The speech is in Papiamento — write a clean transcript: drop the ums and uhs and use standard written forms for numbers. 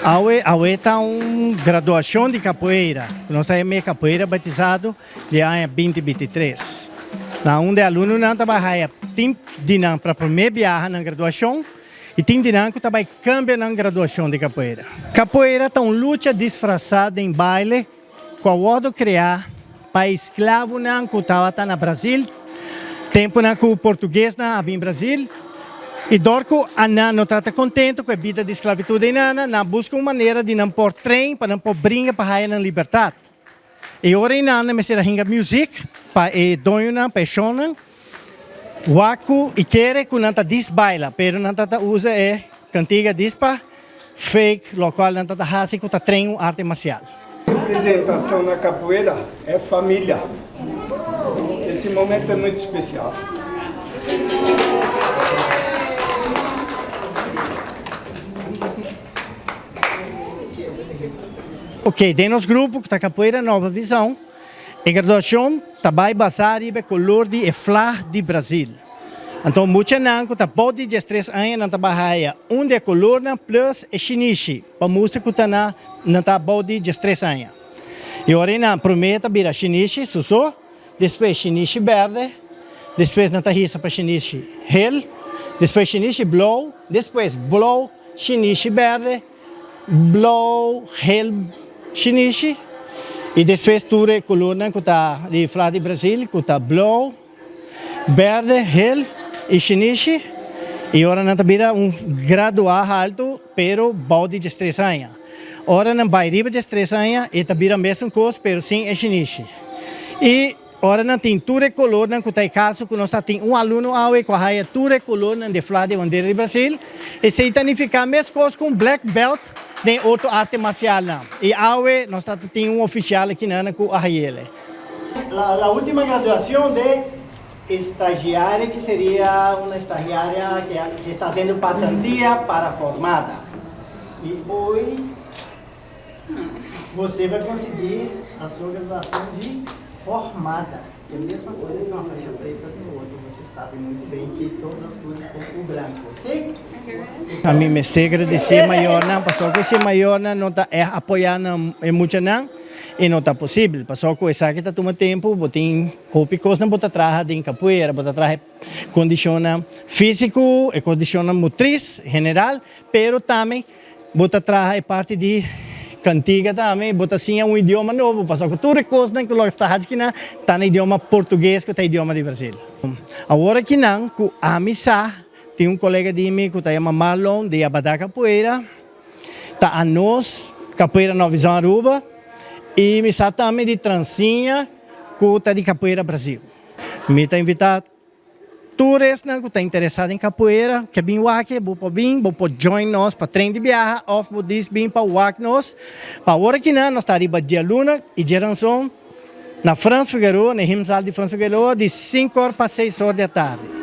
Awe awe ta un graduacion di capoeira, cu nos ta yama capoeira batizado di aña binti 23. Na unda e alumnonan ta bai haya tin di nan pa prome biaha nan graduacion y tin di nan cu ta bai cambia nan graduacion di capoeira. Capoeira ta un lucha disfrasa den baile cu a wordo crea pa e esclavonan cu tabata na Brasil, temponan cu Portuguesnan a bin Brasil, y dor cu anan no tabata contento cu e bida di esclavitud eynan, nan a busca un manera di nan por train pa nan por bringa pa haya nan libertad. E ora eynan nan mester a hinga music pa e doñonan, pa e shownan, wak cu y kere cu nan ta dis baila, pero nan ta ta usa e cantiga dis pa fake locual nan ta ta haci cu ta train un arte marcial. Representação na capoeira é família. Esse momento é muito especial. Ok, den nos grupo cu ta Capoeira Nova Visão, e graduacion ta bay basa riba e color di e flag di Brasil. Anto muchanan cu ta bou di diestres aña nan ta bay haya un di e colornan plus e shinishi pa mustra cu ta na nan ta bou di diestres aña. E ora nan prome ta bira shinishi suso, despues shinishi berde, despues nan ta hisa pa shinishi hel, despues shinishi blou, despues blou shinishi berde, Blou, geel, shinishi y despues tur e colornan cu ta di flag di Brasil cu ta blou, berde, geel y shinishi y ora nan ta bira un gradua halto pero bou di diestres aña. Ora nan bay riba diestres aña e ta bira mesun cos pero sin e shinishi y Ora nan tin tur e colornan cu ta e caso cu nos ta tin un alumno awe cu a haya tur e colornan di flag di bandera di Brasil, esey ta nifica mescos cu un black belt den otro arte marcialnan. Y awe nos ta tin un oficial akinan cu a hayele. La ultima graduacion de estagiaria que seria una estagiaria que esta haciendo pasantía para formada. Y hoy. Você vai conseguir a sua graduação de formada, que é a mesma coisa que uma faixa preta no outro. Você sabe muito bem que todas as cores com o branco, ok? Ami mester agradecé mayornan pasobra ku si mayornan no ta e apoyá nan e muchanan e no ta posibel pasobra ku esaki ta tuma tempu bo tin hopi kosnan bo ta traha den kapuera bo ta traha e kondishonnan físiko e kondishonnan motris general pero tambe Bo ta traha e parti di kantiga tambe, bo ta siña un idioma nobo, pasobra ku tur e kosnan ku lo ta hasi kinan ta na idioma portugues ku ta idioma di Brasil. Awor akinan ku ami sa, tin un kolega di mi ku ta yama Marlon di Abadá Capoeira, ta anos Capoeira Nova Visão Aruba, i mi sa tambe di Transinha ku ta di Capoeira Brasil. Mi ta invitá. Tur esnan ku ta interesá den capoeira ke bin wak bo por bin, bo por join nos pa tren di biaha òf bo dis bin pa wak nos. Pa awor akinan nos ta riba dialuna i djeranson na Frans Figueroa, na e himsal di Frans Figueroa di sinku or pa seis or di atardi.